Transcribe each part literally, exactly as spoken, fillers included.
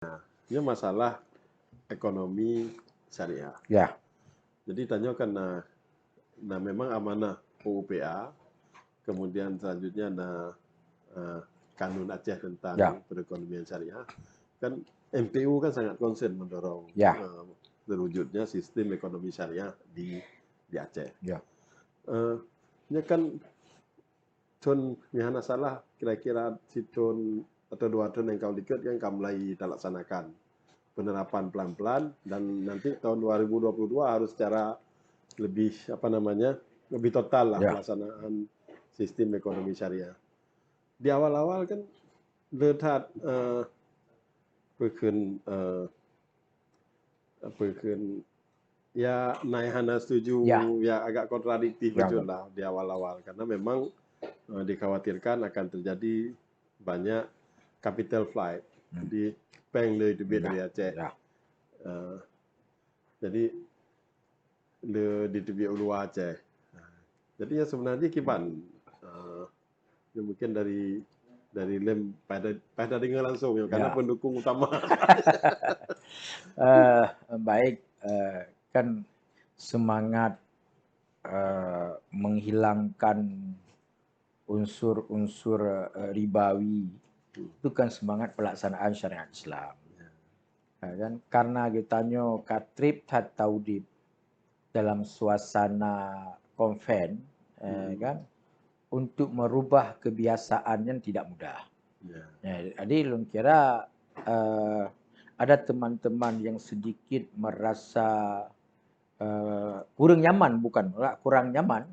Ini masalah ekonomi syariah. Ya. Jadi tanyoe kan na, na memang amanah P U P A, kemudian selanjutnya na uh, Kanun Aceh tentang Ya. perekonomian syariah. Kan M P U kan sangat concern mendorong Ya. uh, terwujudnya sistem ekonomi syariah di di Aceh. Ya. Uh, nya kan thon meuhana salah kira-kira sithon atau dua thon nyang ka likot kan ka mulai talaksanakan penerapan pelan-pelan dan nanti tahun dua ribu dua puluh dua harus secara lebih apa namanya lebih total lah Ya. pelaksanaan sistem ekonomi syariah. Di awal-awal kan le that uh, peukheun uh, peukheun ya naik hana setuju Ya. ya agak kontradiktif Ya, betul lah di awal-awal karena memang uh, dikhawatirkan akan terjadi banyak capital flight. Hmm. Jadi peng le teubiet Ya. dari Aceh. Ya. Uh, jadi le diteubiet u luwa Aceh. Jadi ya sebenarnya kiban uh, ya mungkin dari dari lem pada pada dengar langsung ya karena Ya. pendukung utama. Eh, baik, eh, kan semangat eh, menghilangkan unsur-unsur eh, ribawi itu kan semangat pelaksanaan syariat Islam. Ya kan karena geutanyoe ka treb that taudeb dalam suasana konven eh, Hmm. kan untuk merubah kebiasaan yang tidak mudah. Ya. Ya, jadi lôn kira eh, ada teman-teman yang sedikit merasa eh, kurang nyaman bukan menolak kurang nyaman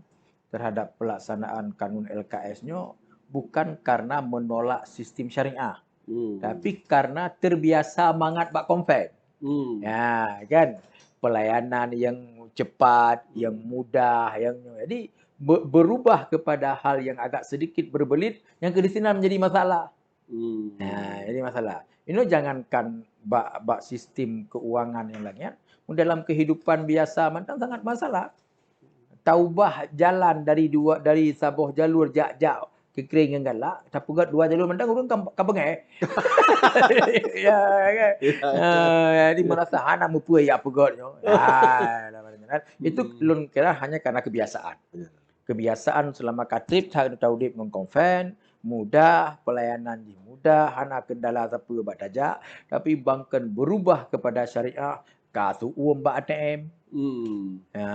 terhadap pelaksanaan kanun L K S nyoe bukan karena menolak sistem syariah Hmm. tapi karena terbiasa mangat bak konven. Hmm. Ya, kan? Pelayanan yang cepat, yang mudah, yang jadi be- berubah kepada hal yang agak sedikit berbelit yang ke di sini menjadi masalah. Hmm. Nah, jadi masalah. Ini jangankan bak bak sistem keuangan yang lain, dalam kehidupan biasa mantong sangat masalah. Taubah jalan dari dua dari saboh jalur jak-jak ke kering ngon galak, tapeugöt dua jalur mantong ureueng ka, ka beungéh. Ya kan? Ya. Ah, jadi merasa hana mupeue ya peugöt nyoe. Ah, itu Hmm. lôn kira hanya karena kebiasaan. Ya. Kebiasaan selama ka treb that taudeb ngon konven, mudah, pelayanan jih mudah, hana kendala sapeue bak tajak, tapi bangken berubah kepada syariah, ka tuuem bak A T M. Hmm. Ha.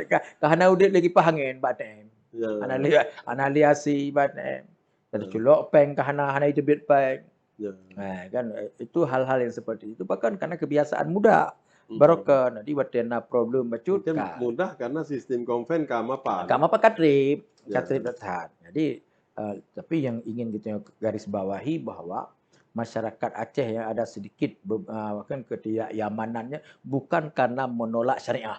ka, ka hana udeb lé kipah angén bak A T M. Ya. Hana lé hana lé A C bak A T M. Jadi Ya. culok peng ka hana hana iteubiet peng. Ya. Ha, kan eh, itu hal-hal yang seperti itu bahkan karena kebiasaan mudah. Hmm. Barokon. Jadi watèe na problem bacut Mungkin ka. Mudah karena sistem konven ka mapan. Ka mapan ka treb, ka Ya. treb that. Jadi uh, tapi yang ingin kita garis bawahi bahwa masyarakat Aceh yang ada sedikit be- uh, kan ketidakyamanannya bukan karena menolak syariah.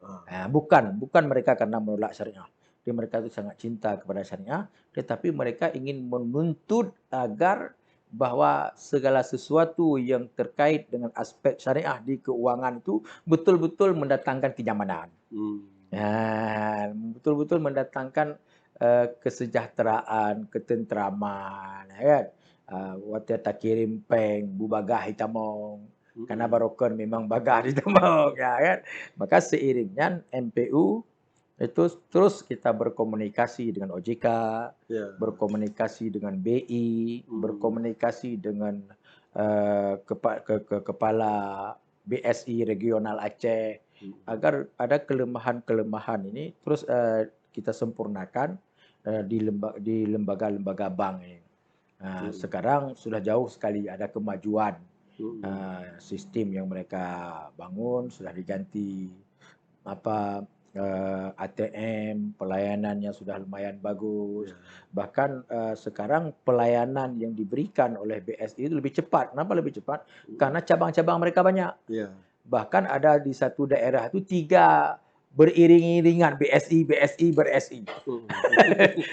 Ah. Uh, bukan, bukan mereka karena menolak syariah. Jadi mereka itu sangat cinta kepada syariah, tetapi mereka ingin menuntut agar bahwa segala sesuatu yang terkait dengan aspek syariah di keuangan itu betul-betul mendatangkan kenyamanan. Hmm. Ya, betul-betul mendatangkan uh, kesejahteraan, ketentraman, ya kan? Uh, watèe takirim peng, bu bagah hitamong. Karena barokon memang bagah hitamong, ya kan? Maka seiring nyan M P U itu terus kita berkomunikasi dengan O J K, Ya. berkomunikasi dengan B I, Hmm. berkomunikasi dengan uh, kepa, ke, ke, kepala B S I regional Aceh Hmm. agar ada kelemahan-kelemahan ini terus uh, kita sempurnakan uh, di lembaga di lembaga-lembaga bank ini. Uh, Hmm. Sekarang sudah jauh sekali ada kemajuan Hmm. uh, sistem yang mereka bangun sudah diganti apa uh, A T M pelayanannya sudah lumayan bagus. Ya. Bahkan uh, sekarang pelayanan yang diberikan oleh B S I itu lebih cepat. Kenapa lebih cepat? Hmm. Karena cabang-cabang mereka banyak. Ya. Bahkan ada di satu daerah itu tiga beriring-iringan B S I, B S I, B S I. Hmm.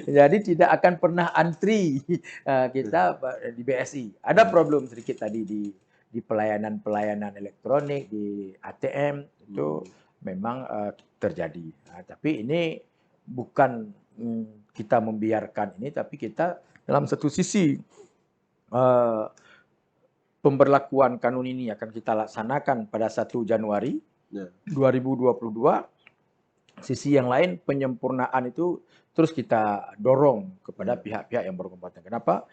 Jadi tidak akan pernah antri uh, kita di B S I. Ada Hmm. problem sedikit tadi di di pelayanan-pelayanan elektronik, di A T M itu Hmm. memang uh, terjadi. Uh, tapi ini bukan mm, kita membiarkan ini, tapi kita dalam satu sisi uh, pemberlakuan kanun ini akan kita laksanakan pada satu Januari Ya. dua ribu dua puluh dua. Sisi yang lain, penyempurnaan itu terus kita dorong kepada Ya. pihak-pihak yang berkompeten. Kenapa?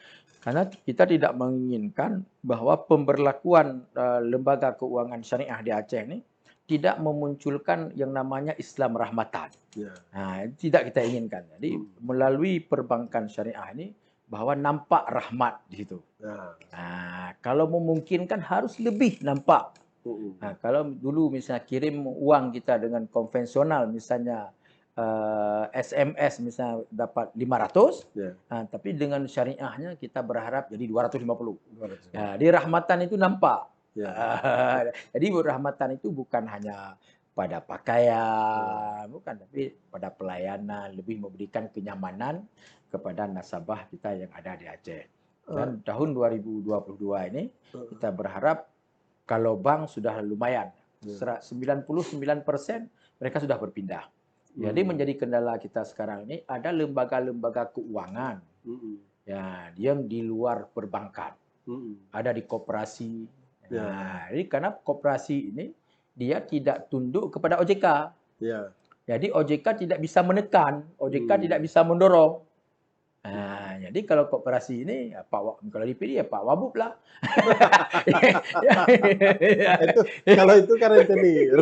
Karena kita tidak menginginkan bahwa pemberlakuan uh, lembaga keuangan syariah di Aceh ini tidak memunculkan yang namanya Islam rahmatan. Ya. Nah, tidak kita inginkan. Jadi Hmm. melalui perbankan syariah ini bahwa nampak rahmat di situ. Ya. Nah, kalau memungkinkan harus lebih nampak. Mm-mm. Nah, kalau dulu misalnya kirim uang kita dengan konvensional, misalnya uh, S M S misalnya dapat lima ratus, Ya. nah, tapi dengan syariahnya kita berharap jadi dua ratus lima puluh. Dua ratus. Ya, di rahmatan itu nampak. Ya. Jadi rahmatan itu bukan hanya pada pakaian, bukan, tapi pada pelayanan, lebih memberikan kenyamanan kepada nasabah kita yang ada di Aceh. Dan tahun dua ribu dua puluh dua ini kita berharap kalau bank sudah lumayan, Ya. sera- sembilan puluh sembilan persen mereka sudah berpindah. Jadi Hmm. menjadi kendala kita sekarang ini ada lembaga-lembaga keuangan Mm-mm. ya yang di luar perbankan, Mm-mm. ada di koperasi. Ya. Nah, jadi karena koperasi ini dia tidak tunduk kepada O J K. Ya. Jadi O J K tidak bisa menekan, O J K Hmm. tidak bisa mendorong. Nah, jadi kalau koperasi ini, ya, Pak Wa- kalau di P D ya Pak Wabub lah. Itu, kalau itu kan rentenir.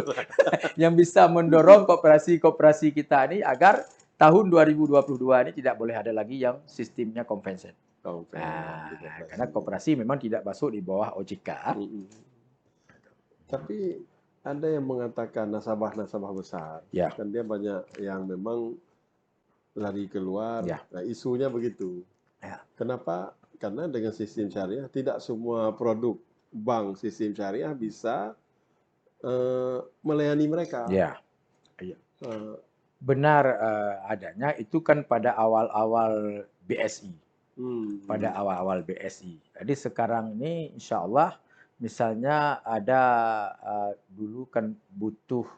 Yang bisa mendorong koperasi-koperasi kita ini agar tahun dua ribu dua puluh dua ini tidak boleh ada lagi yang sistemnya konvensional. Oke, Nah, gitu, karena koperasi memang tidak masuk di bawah O J K. Mm-mm. Tapi ada yang mengatakan nasabah-nasabah besar, Ya. kan dia banyak yang memang lari keluar. Ya. Nah, isunya begitu. Ya. Kenapa? Karena dengan sistem syariah tidak semua produk bank sistem syariah bisa eh, melayani mereka. Ya, Eh, benar eh, adanya itu kan pada awal-awal B S I. hmm, Pada awal-awal B S I. Jadi sekarang ini insya Allah misalnya ada eh, dulu kan butuh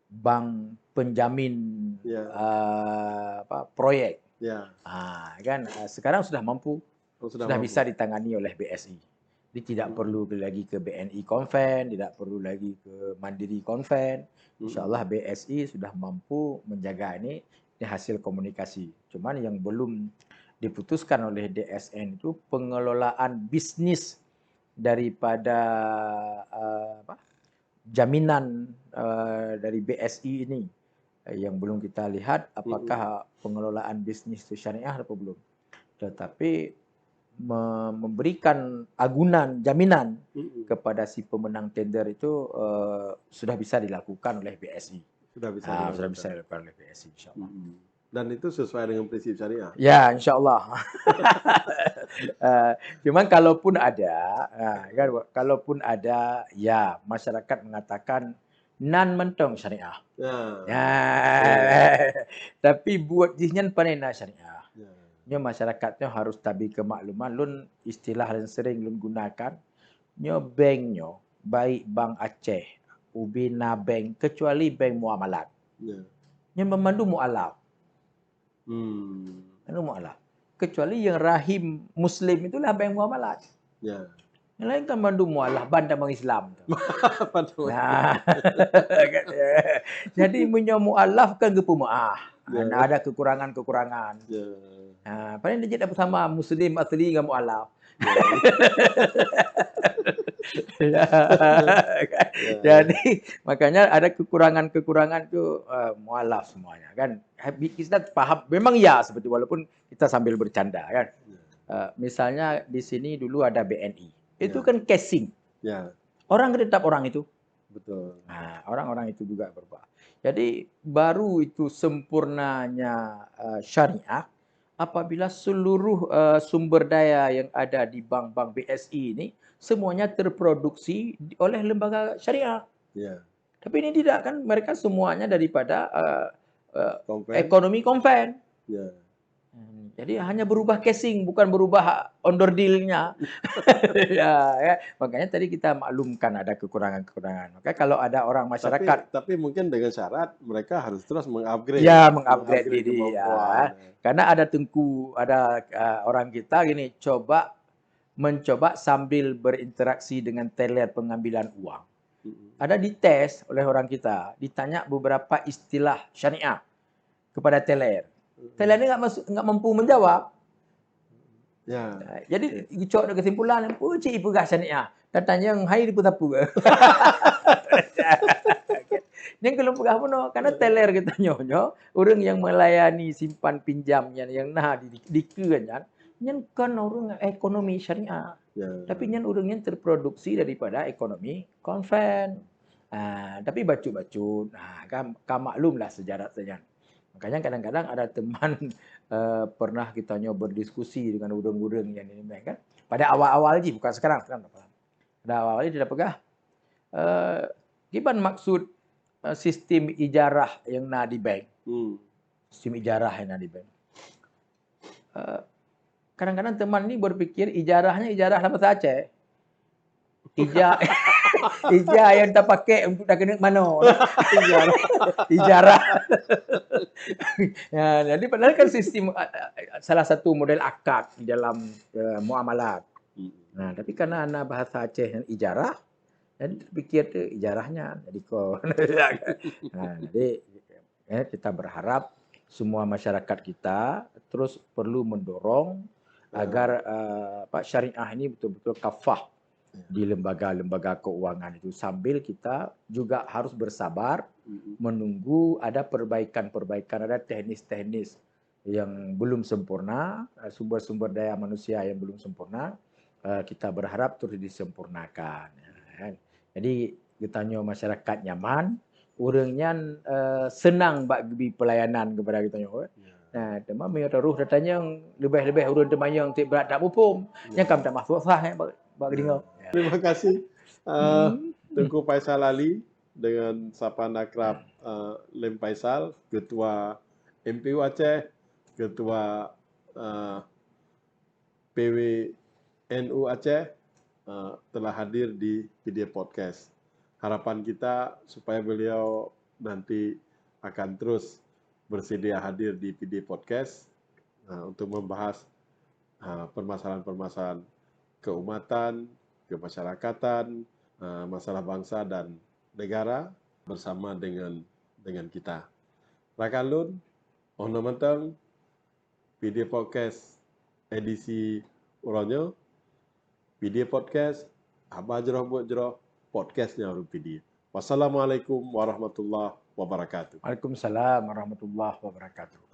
bank penjamin Ya. eh, apa proyek. Ya. Ah kan eh, sekarang sudah mampu Oh, sudah, mampu. Bisa ditangani oleh B S I. Jadi tidak Hmm. perlu lagi ke B N I Conven, tidak perlu lagi ke Mandiri Conven. Hmm. Insya Allah B S I sudah mampu menjaga ini, ini hasil komunikasi. Cuman yang belum diputuskan oleh D S N itu pengelolaan bisnis daripada uh, apa, jaminan uh, dari B S I ini. Eh, yang belum kita lihat apakah pengelolaan bisnis itu syariah atau belum. Tetapi me- memberikan agunan jaminan Mm-mm. kepada si pemenang tender itu uh, sudah bisa dilakukan oleh B S I. Sudah bisa Ah, dilakukan. Sudah bisa dilakukan oleh B S I insya Allah. Mm-mm. Dan itu sesuai dengan prinsip syariah. Ya, insya Allah. uh, cuman kalaupun ada, uh, kan, kalaupun ada, ya masyarakat mengatakan nan mantong syariah. Ya. Ya. Tapi buet jih nyan pane na syariah. Ya. Nyoe masyarakat nyoe harus tabi keu makluman lôn istilah yang sering lôn gunakan. Nyoe bank nyoe, baik Bank Aceh, ubena bank, kecuali bank muamalat. Ya. Nyoe memandu mualaf. Hmm. Anu mualaf. Kecuali yang rahim muslim itulah bank muamalat. Ya. Yang lain kan mandum mualaf ban dan Islam tu. Apa tu? Nah, jadi meunyoe mualaf kan geupeumaah. Ya. Nah, ada kekurangan-kekurangan. Ya. Ha, paling dia tak sama muslim asli dengan mualaf. Ya. Jadi makanya ada kekurangan-kekurangan tu uh, mualaf semuanya kan. Habis kita faham memang ya seperti walaupun kita sambil bercanda kan. Uh, misalnya di sini dulu ada B N I. Itu Ya. Kan casing. Ya, Orang kan tetap orang itu. Betul. Nah, orang-orang itu juga berubah. Jadi baru itu sempurnanya uh, syariah apabila seluruh uh, sumber daya yang ada di bank-bank B S I ini semuanya terproduksi di- oleh lembaga syariah. Ya. Tapi ini tidak kan, mereka semuanya daripada uh, uh, Konven. Ekonomi konven. Ya. Hmm, jadi hanya berubah casing, bukan berubah onderdilnya. Ya, ya. Makanya tadi kita maklumkan ada kekurangan-kekurangan. Maka kalau ada orang masyarakat, Tapi, tapi mungkin dengan syarat mereka harus terus mengupgrade. Ya, mengupgrade diri, Kemampuan. Karena ada tengku, ada uh, orang kita gini, coba mencoba sambil berinteraksi dengan teller pengambilan uang. Ada dites oleh orang kita, ditanya beberapa istilah syariah kepada teller. Teller ni enggak, enggak mampu menjawab. Ya. Jadi, geucok kesimpulan, "Peue cit ipeugah syariah?" Tatanyong, "Hai dipeutapeu?" Nyang keuneuk peugah bunoe, karena teller geutanyoe nyoe, ureuëng nyang melayani simpan pinjam nyan, nyang na di, di keue nyan, nyan kon ureuëng ekonomi syariah. Ya. Tapi nyan ureuëng nyang terproduksi daripada ekonomi konven. Ah, tapi bacut-bacut, ah, kan, kan maklumlah sejarah nyan. Makanya kadang-kadang ada teman, eh, pernah geutanyoe berdiskusi dengan ureuëng-ureuëng nyang ini kan. Pada awal-awal jih, bukan sekarang, sekarang tak apa. Pada awal jih dia peugah, eh, kiban maksud, eh, sistem ijarah nyang na di bank. Sistem ijarah nyang na di bank. Eh, kadang-kadang teman ni berpikir ijarahnya ijarah dalam bahasa Aceh. Ija, ija yang tapakai untuk takeuneuk manoe. Ijarah. Ijarah. Ya, jadi padahal kan sistem, eh, eh, salah satu model akad di dalam, eh, muamalat. Nah, tapi karena na bahasa Aceh yang ijarah, jadi terpikir tu ijarahnya jadi kon. Nah, jadi, eh, kita berharap semua masyarakat kita terus perlu mendorong agar, eh, apa, syariah ini betul-betul kafah di lembaga-lembaga keuangan itu, sambil kita juga harus bersabar menunggu ada perbaikan-perbaikan, ada teknis-teknis yang belum sempurna, eh, sumber-sumber daya manusia yang belum sempurna, eh, kita berharap terus disempurnakan. Ya, kan? Jadi, geutanyoe masyarakat nyaman, ureuëng nyan, eh, seunang bak geubri peulayanan keupada geutanyoe. Ya. Nah, teuma meunyoe taroh tatanyong leubeh-leubeh ureuëng teumanyong tieb brat that muphom, ya, nyan ka meutamah susah, eh, bak, bak geudeungoe. Ya. Terima kasih, eh, Teungku Faisal Ali dengan sapan akrab, eh, Lem Faisal, Ketua M P U Aceh, Ketua, eh, P W N U Aceh, eh, telah hadir di P D A Podcast. Harapan kita supaya beliau nanti akan terus bersedia hadir di P D A Podcast, eh, untuk membahas, eh, permasalahan-permasalahan keumatan, kemasyarakatan, eh, masalah bangsa dan negara bersama dengan, dengan kita. Rakan lôn, oh no mantong, P D A Podcast edisi uroe nyoe. P D A Podcast, haba jroh buet jroh, podcast nyang ureuëng P D A. Wassalamualaikum warahmatullahi wabarakatuh. Waalaikumsalam warahmatullahi wabarakatuh.